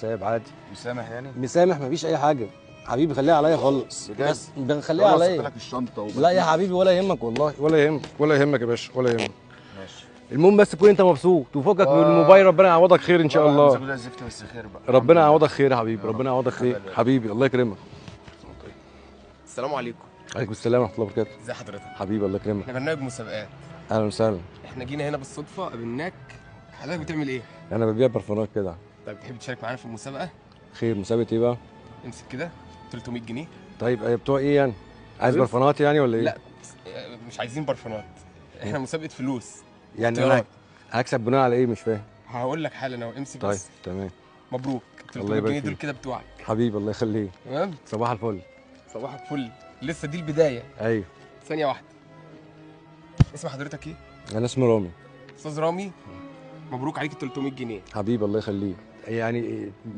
الحساب عادي. مسامح يعني؟ مسامح، مفيش اي حاجة حبيبي، خليها عليا خالص. بس خليها عليا. لك الشنطة. لا يا حبيبي ولا يهمك والله، ولا يهمك، ولا يهمك يا باشا، ولا يهمك. ماشي. المهم بس تكون انت مبسوط وفكك من الموبايل، ربنا يعوضك خير ان شاء الله. زفت بس خير بقى. ربنا يعوضك خير يا حبيبي، ربنا يعوضك خير حبيبي، الله يكرمك. السلام عليكم. عليكم السلام ورحمة الله وبركاته. ازي حضرتك؟ حبيبي الله يكرمك. احنا برنامج مسابقات. اهلا وسهلا. احنا جينا هنا بالصدفة قابلناك. حضرتك بتعمل ايه؟ انا ببيع برفانات كده. طيب تحب تشارك معانا في المسابقة؟ خير، مسابقة ايه بقى؟ امسك كده 300 جنيه. طيب بتوع ايه يعني؟ عايز برفانات يعني ولا ايه؟ لا مش عايزين برفانات، احنا مسابقة فلوس. يعني انا هكسب بناء على ايه؟ مش فاهم. هقول لك حالا اهو، امسك. طيب بس تمام. مبروك 300 جنيه دول كده بتوعك حبيبي، الله يخليك. تمام. صباح الفل. صباح الفل. لسه دي البداية. ايوه. ثانية واحدة. اسم حضرتك ايه؟ انا اسمي رامي. استاذ رامي، مبروك عليك ال 300 جنيه. حبيبي الله يخليك. يعني